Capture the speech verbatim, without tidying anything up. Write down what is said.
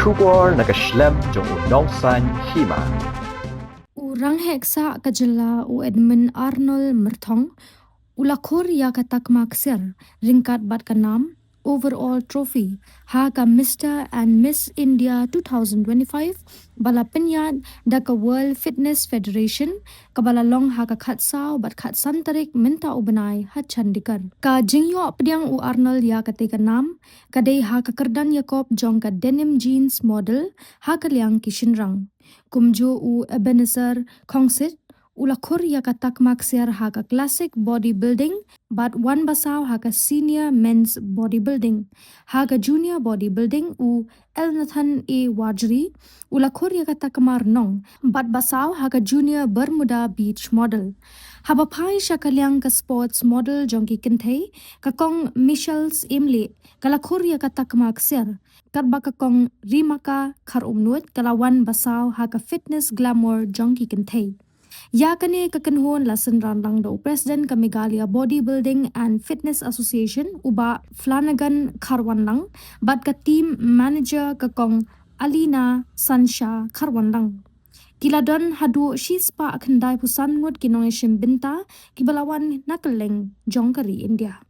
Khubor na ka shlem jong u nongsaiñ hima. U Ranghek sah ka jylla u Edmund Arnold Myrthong u la khur ïa ka takma ksiar ryngkat bad ka nam Overall Trophy ha ka Mister and Miss India two thousand twenty-five ba la pynïaid da ka World Fitness Federation kaba la long ha ka khatsaw bad khatsan tarik mynta u bnai ha Chandigarh. Ka jingïoh pdiang u Arnold ïa katei ka nam ka dei ha ka kyrdan ïakob jong ka Denim Jeans Model ha ka liang ki shynrang. Kumjuh u Ebenezer Khongsit u la khur ïa ka takma ksiar ha ka Classic Bodybuilding bad wan basaw ha ka Senior Men's Bodybuilding. Ha ka Junior Bodybuilding u Elnathan A Warjri u la khur ïa ka takma rnong bad basaw ha ka Junior Bermuda Beach Model. Haba phai sha ka liang ka Sports Model jong ki kynthei, ka Kong Michelle Syiemlieh ka la khur ïa ka takma ksiar, katba ka Kong Rimaka Kharumnuid ka la wan basaw ha ka Fitness Glamour jong ki kynthei. Ïa kane ka kynhun la synran lang da u President ka Meghalaya Bodybuilding and Fitness Association u Bah Flanagan Kharwanlang bad ka Team Manager ka Kong Alina Sansha Kharwanlang. Ki la don haduh shispah khyndai phew san ngut ki nongïashim bynta kiba la wan na kylleng jong ka ri India.